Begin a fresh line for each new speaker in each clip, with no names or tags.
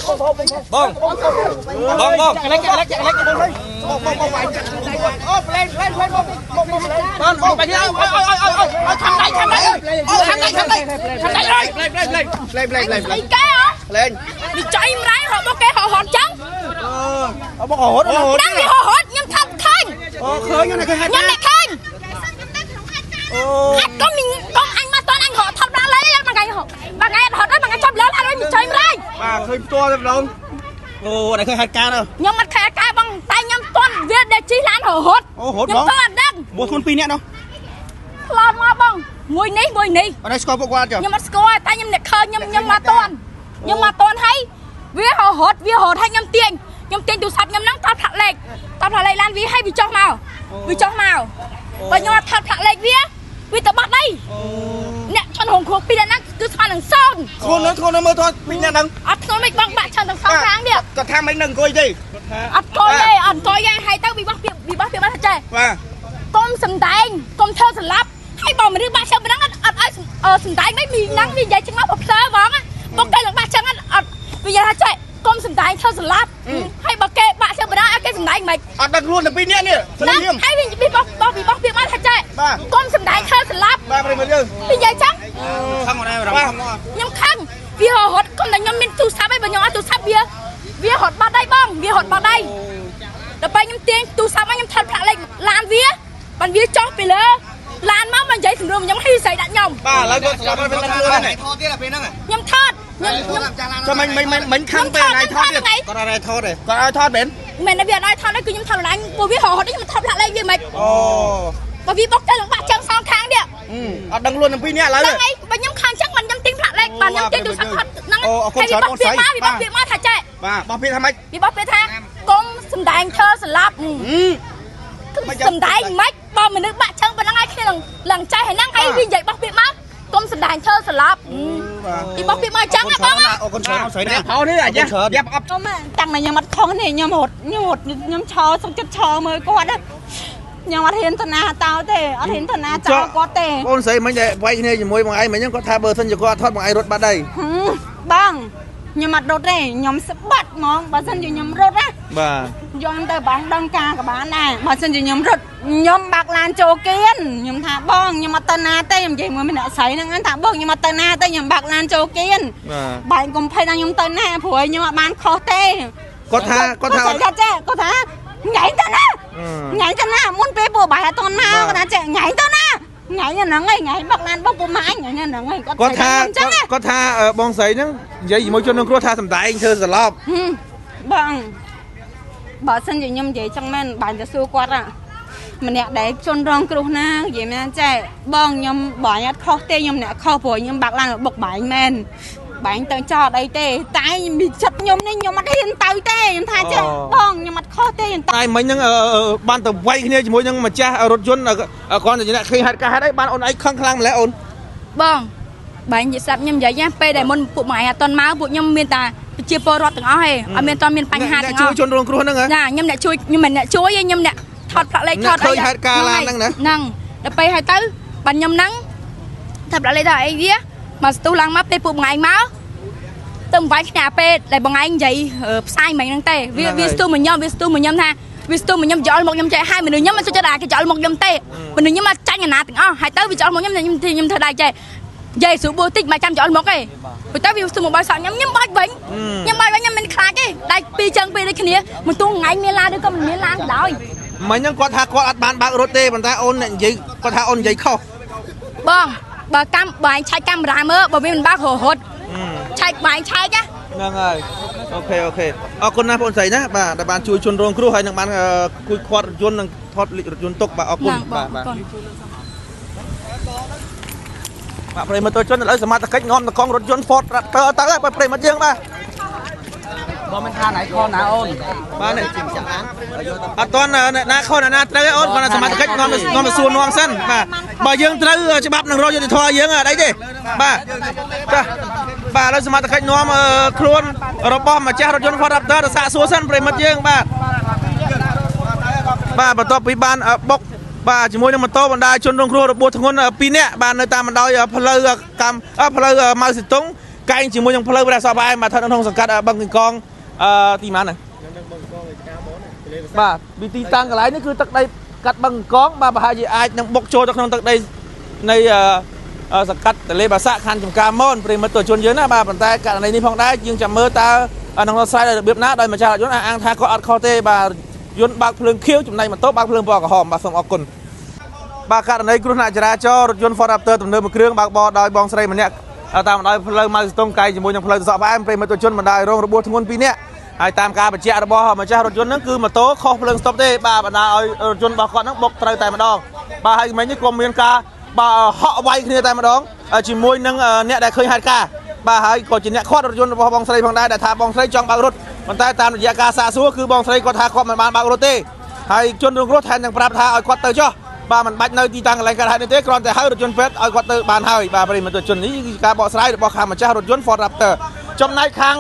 បងបងបង
ចាក់លេចចាក់លេចចាក់លេចបងបងបងបងអូផ្លេនផ្លេនផ្លេនបងបងបងផ្លេន
បងបងបាញ់អើយអើយអើយអើយអើយខំដៃខំដៃអើយខំដៃខំដៃខំដៃអើយ
ផ្លេនផ្លេនផ្លេនផ្លេនផ្លេនផ្លេន
ស្អីគេហ៎
ផ្លេន
វាចៃម្រាយរកមកគេហោះហត់ចឹង
អឺបងរត់រត់
ហ្នឹងវាហោះហត់ខ្ញុំថប់ឃើញ
អូឃើញណាឃើញហេតុ
ខ្ញុំអ្នកឃើញ
អូ
ហាត់កុំកុំអញមកតន់អញរកថប់ដល់លេមួយថ្ងៃហមួយថ្ងៃហត់ដល់មួយថ្ងៃចាប់លើអត់ឲ្យវាចៃម្រាយ
បាទឃើញផ្ទាល់តែម្ដងអូនេះឃើញហេតុការណ៍
ខ្ញុំអត់ខែកែបងតែខ្ញុំតន់វាដែលជិះឡានរហត់
អូរត់
ខ្ញុំ
បង
តន់អត់ដឹង
បួសខ្លួន2នាក់នោះ
ផ្លោមកបងមួយនេះមួយនេះ
អត់ស្គាល់ពួកគាត់ចុះ
ខ្ញុំអត់ស្គាល់តែខ្ញុំអ្នកឃើញខ្ញុំខ្ញុំមកតន់ខ្ញុំមកតន់ហើយវារហត់វារត់ហើយខ្ញុំទាញខ្ញុំទាញទូរស័ព្ទខ្ញុំហ្នឹងតផ្លាកលេខតផ្លាកលេខឡានវាឲ្យវាចុះមកវាចុះមកបើខ្ញុំអត់ថតផ្លាកលេខវាវាទៅបាត់ដីអ្នកឆន់រងគ្រោះពីរនាក់ហ្នឹងគឺស្មើនឹងសូន្យ
ធ្ងន់ធ្ងន់មើលថតពីរនាក់ហ្នឹង
អត់ធ្ងន់មិនបងបាក់ឆន់ទាំងសងខាងនេះ
គាត់ថាមិននឹងអង្គុយទេ
អត់កយទេអត់កយទេហើយទៅវាបោះពាក្យវាបោះពាក្យមកថាចេះ
បាទ
កុំសំដែងកុំធ្វើសម្លាប់ហើយបើមនុស្សបាក់ជើងប៉ុណ្ណឹងអត់អត់ឲ្យសំដែងមិនមីហ្នឹងវានិយាយចឹងមកផ្លើហ្មងបងគេឡើងបាក់ចឹងអត់អត់វានិយាយថាចេះកុំសំដែងធ្វើសម្លាប់ហើយបើគេបាក់ជើងប៉ុណ្ណឹងឲ្យគេសំដែងមិន
អត់ដឹងខ្លួនតែពីរនាក់នេះស្លៀម
ហើយវាវាបោះបោះវាបោះពាក្យមកថាចេះកុំសំដែងធ្វើសម្លាប់
បាទប្រិមត្តយើង
វានិយាយចឹង
ខឹងអត់ដែររំ
ខ្ញុំខឹងវារត់កុំតែខ្ញុំមានទូរស័ព្ទឯងបើខ្ញុំអត់ទូរស័ព្ទវាវារត់បាត់ដៃបងវារត់បាត់ដៃដល់ពេលខ្ញុំទាញទូរស័ព្ទមកខ្ញុំថតផ្លាកលេខឡានវាបានវាចុះពីលើឡានមកមកនិយាយសម្រួលខ្ញុំឲ្យស្រីដាក់ខ្ញុំ
បាទឥឡូវគាត់ស្លាប់ហើយដឹងខ្លួនហើយ
ថតទៀតដល់ពេលហ្នឹង
ខ្ញុំថតខ្ញុំខ្ញុំ
ចាំមិនមិនមិនខឹងពេលណៃថតទៀត
គាត់អត់ដែរថតទេ
គាត់ឲ្យថតមែន
មិនមែនវាអត់ឲ្យថតទេគឺខ្ញុំថតឡានព្រោះវារត់ខ្ញុំថតផ្លាកលេខវាមិន
អូ
បើវាបុកទៅឡើងបាក់ជើងសងខាងនេះ
អត់ដឹងខ្លួនទាំងពីរនាក់ឥឡូវ
ហ្នឹងឯងបើខ្ញុំខាងចឹងមិនខ្ញុំទិញផ្លាកលេខបាទខ្ញុំទិញទូរស័ព្ទថតហ្នឹងហើយវាបោះពាក្យមកវាបោះពាក្យមកថាចេះ
បាទបោះពាក្យថាម៉េច
វាបោះពាក្យថាកុំសំដែងធ្វើសម្លាប់ សំដែងមិនបើមនុស្សបាក់ជើងប៉ុណ្ណឹងហើយគ្នាឡើងឡើងចេះហើយហ្នឹងហើយវានិយាយបោះពាក្យមកកុំសំដែងធ្វើសម្លាប់ពីបោះពាក្យមកអញ្ចឹងណាបង
អរគុណច្រើនអូនស្រីណា
ផោនេះអាយ៉ាយ៉ាប់អប់
ខ្ញុំតាំងតែខ្ញុំអត់ខុសនេះខ្ញុំរត់ខ្ញុំរត់ខ្ញុំឈរសុខចិត្តឈរមើលគាត់ខ្ញុំអត់ហ៊ានទៅណាតោទេអត់ហ៊ានទៅណាចោលគាត់ទេ
បងស្រីមិញដែលវាយគ្នាជាមួយបងឯងមិញហ្នឹងគាត់ថាបើសិនជាគាត់ថតបងឯងរត់បាត់ហើយ
បងខ្ញុំអត់រត់ទេខ្ញុំស្បាត់ហ្មងបើសិនជាខ្ញុំរត់ណា
បាទ
យកទៅបងដឹងការក៏បានដែរបើសិនជាខ្ញុំរត់ខ្ញុំបាក់ឡានចូលគៀនខ្ញុំថាបងខ្ញុំអត់ទៅណាទេខ្ញុំនិយាយមួយម្នាក់ស្រីហ្នឹងថាបងខ្ញុំអត់ទៅណាទេខ្ញុំបាក់ឡានចូលគៀន
បាទ
បែងកុំភ័យថាខ្ញុំទៅណាព្រោះខ្ញុំអត់បានខុសទេ
គាត់ថាគាត់ថា
គាត់ចេះគាត់ថាញ៉ៃទៅណាញ៉ៃទៅណាមុនពេលពួកបាយអត់តន់មកគាត់ថាចេះញ៉ៃទៅណាញ៉ៃហ្នឹងឯងញ៉ៃបាក់ឡានបងពួកម៉ាញ៉ៃហ្នឹងឯងគាត់
គាត់ថា
អញ្ចឹង
គាត់ថាបងស្រីហ្នឹងនិយាយជាមួយជនរងគ្រោះថាសំដែងធ្វើសន្លប់
បងបើសិនជាខ្ញុំនិយាយចឹងមែនបានទៅសួរគាត់ម្នាក់ដែលជនរងគ្រោះណានិយាយមែនចេះបងខ្ញុំបងអត់ខុសទេខ្ញុំអ្នកខុសព្រោះខ្ញុំបាក់ឡានបុកបែងមែនបែងទៅចោលអីទេតែមានចិត្តខ្ញុំនេះខ្ញុំអត់ហ៊ានទៅទេខ្ញុំថាចេះបងខ្ញុំអត់ខុសទេខ្ញុំ
តែមិញហ្នឹងបានទៅវាយគ្នាជាមួយនឹងម្ចាស់រថយន្តគាត់តែអ្នកឃើញហេតុការណ៍ហេតុអីបានអូនឯងខឹងខ្លាំងម្ល៉េះអូន
បងបែងនិយាយស្ដាប់ខ្ញុំនិយាយណាពេលដែលមុនពួកម៉ែអត់តន់មកពួកខ្ញុំមានតែប្រជាពលរដ្ឋទាំងអស់ឯងអត់មានតន់មានបញ្ហាទាំងអស់
ជួយជនរងគ្រោះហ្នឹងហ៎
ណាខ្ញុំអ្នកជួយខ្ញុំមិនអ្នកជួយទេខ្ញុំអ្នកថតផ្លាកលេខថត
ឃើញហេតុការណ៍ឡានហ្នឹងណា
ហ្នឹងដល់ពេលហើយទៅបានខ្ញុំហ្នឹងថតផ្លាកលេខដល់អីវាមកស្ទុះឡើងមកពេលពួកម៉ែមកទៅវាយគ្នាពេលដែលបងឯងនិយាយផ្សាយមិញហ្នឹងទេវាវាស្ទុះមកខ្ញុំវាស្ទុះមកខ្ញុំថាវាស្ទុះមកខ្ញុំចោលមកខ្ញុំចេះឲ្យមនុស្សខ្ញុំមិនចូលចិត្តអាគេចោលមកខ្ញុំទេមនុស្សខ្ញុំមកចាញ់អាណាទាំងអស់ហើយទៅវាចោលមកខ្ញុំខ្ញុំខ្ញុំធ្វើដែរចេះនិយាយស្រួលបួសតិចមកចាំចោលមកឯងព្រោះតែវាស្ទុះមកបាយសក់ខ្ញុំខ្ញុំបាច់វិញខ្ញុំបាច់វិញខ្ញុំមិនខ្លាចទេដៃពីរជើងពីរដូចគ្នាមិនទូថ្ងៃមានឡានឬក៏មិនមានឡានក៏ដោយ
មិញហ្នឹងគាត់ថាគាត់អត់បានបើករត់ទេប៉ុន្តែអូនអ្នកនិយាយគាត់ថាអូននិយាយខុស
បងបើកម្មបើឯងឆែកកាមេរ៉ាមើលបើវាមិនបើករហត់ឆែកបើឯងឆែកណា
ហ្នឹងហើយអូខេអូខេអរគុណណាស់បងស្រីណាបាទដែលបានជួយជនរងគ្រោះហើយនឹងបានគួយខាត់រថយន្តនិងថតលិចរថយន្តទុកបាទអរគុណបាទបាទបាទប្រិយមិត្តជនឥឡូវសមត្ថកិច្ចនាំតកង់រថយន្ត Ford Raptor ទៅហើយបាទប្រិយមិត្តយើងបាទ
បងមិនថាណៃខណាអូន
បាទនេះអត់តន់ណាខុសណាត្រូវទេអូនគាត់សមត្ថកិច្ចនាំនាំទៅសួរនាំសិនបាទបើយើងត្រូវច្បាប់នឹងរកយុត្តិធម៌យើងអត់អីទេបាទចាបាទឥឡូវសមត្ថកិច្ចនាំខ្លួនរបស់ម្ចាស់រថយន្ត Ford Raptor ទៅសាកសួរសិនប្រិយមិត្តយើងបាទបាទបន្ទាប់ពីបានបុកបាទជាមួយនឹងម៉ូតូបណ្ដាជនរងគ្រោះរបួសធ្ងន់2នាក់បាទនៅតាមបណ្ដោយផ្លូវកម្មផ្លូវម៉ៅសេតុង កែងជាមួយនឹងផ្លូវព្រះសពឯងបាទស្ថិតនៅក្នុងសង្កាត់បឹងកង្កងអឺទីម៉ានហ្នឹងបាទវិធីតាំងកន្លែងនេះគឺទឹកដីកាត់បឹងកង្កងបាទប្រហែលជាអាចនឹងបុកចូលទៅក្នុងទឹកដីនៃអឺសង្កាត់ទលេបាសាក់ខណ្ឌចំការមនប្រិមិត្តទជនយើងណាបាទប៉ុន្តែករណីនេះផងដែរយើងចាំមើលតើនឹងដោះស្រាយដោយរបៀបណាដោយម្ចាស់រថយន្តអះអាងថាគាត់អត់ខុសទេបាទយន្តបើកភ្លើងខៀវចំណែកម៉ូតូបើកភ្លើងពណ៌ក្រហមបាទសូមអរគុណបាទករណីគ្រោះថ្នាក់ចរាចរណ៍រថយន្ត Ford Raptor ទំនើបមួយគ្រឿងបើកបរដោយបងស្រីម្នាក់តាមបណ្ដោយផ្លូវម៉ៅស្ទង់កែជាមួយនឹងផ្លូវសក់ផ្អែមប្រិមិត្តជនបណ្ដោយរងរបួសធ្ងន់2នាក់ហើយតាមការបញ្ជាក់របស់ម្ចាស់រថយន្តហ្នឹងគឺម៉ូតូខុសភ្លើងស្តុបទេបាទបណ្ដោយឲ្យរថយន្តរបស់គាត់ហ្នឹងបុកត្រូវតែម្ដងបាទហើយមិញនេះក៏មានការបាទហក់វាយគ្នាតែម្ដងជាមួយនឹងអ្នកដែលឃើញហេតុការណ៍បាទហើយក៏ជាអ្នកខាត់រថយន្តរបស់បងស្រីផងដែរដែលថាបងស្រីចង់បើករថប៉ុន្តែតាមរយៈការសាកសួរគឺបងស្រីគាត់ថាគាត់មិនបានបើករថទេហើយជនរងគ្រោះថែមទាំងប្រាប់ថាឲ្យគាត់ទៅចុះបាទមិនបាច់នៅទីតាំងកន្លែងកើតហេតុនេះទេគ្រាន់តែហៅរថយន្តពេទ្យឲ្យគាត់ទៅបានហើយបាទប្រិយមិត្តជននេះគឺការបកស្រាយរបស់ខាងម្ចាស់រថយន្ត Ford Raptor ចំណែកខាង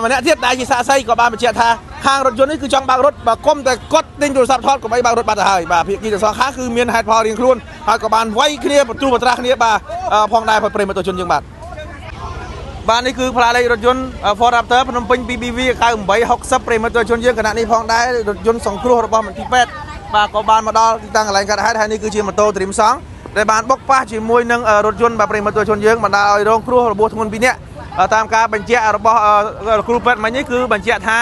ម្នាក់ទៀតដែលជាសាក្សីក៏បានបញ្ជាក់ថាខាងរថយន្តនេះគឺចង់បើករថបើគុំតែគាត់ទិញទូរស័ព្ទថតកុំអីបើករថបាត់ទៅហើយបាទភាគីទាំងសងខាងគឺមានហេតុផលរៀងខ្លួនហើយក៏បានវាយគ្នាបន្ទ្រុះបន្ត្រាស់គ្នាបាទផងដែរប្រិយមិត្តជនយើងបាទបាទនេះគឺផ្លាកលេខរថយន្ត Ford Raptor ភ្នំពេញ BBV 9860ប្រិយមិត្តជនយើងគណៈនេះផងដែររថយន្តសង្គ្រោះរបស់មន្ទីរពេទ្យបាទក៏បានមកដល់ទីតាំងកន្លែងកើតហេតុហើយនេះគឺជាម៉ូតូត្រៀមសង់ដែលបានបុកប៉ះជាមួយនឹងរថយន្តបាទប្រិយមិត្តជនយើងបណ្ដាលឲ្យរងគ្រោះរបួសធ្ងន់2នាក់តាមការបញ្ជាក់របស់គ្រូពេទ្យមិញនេះគឺបញ្ជាក់ថា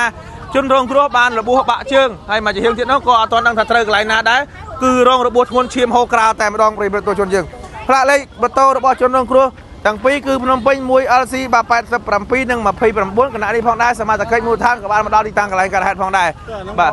ជនរងគ្រោះបានរបួសបាក់ជើងហើយមួយជាងទៀតនោះក៏អត់ទាន់ដឹងថាត្រូវកន្លែងណាដែរគឺរងរបួសធ្ងន់ឈាមហូរក្រៅតែម្ដងប្រិយមិត្តជនយើងផ្លាកលេខម៉ូតូរបស់ជនរងគ្រោះទាំងពីរគឺភ្នំពេញ 1LC បាទ87និង29គណៈនេះផងដែរសមាជិកមូលដ្ឋានក៏បានមកដល់ទីតាំងកន្លែងកើតហេតុផងដែរបាទ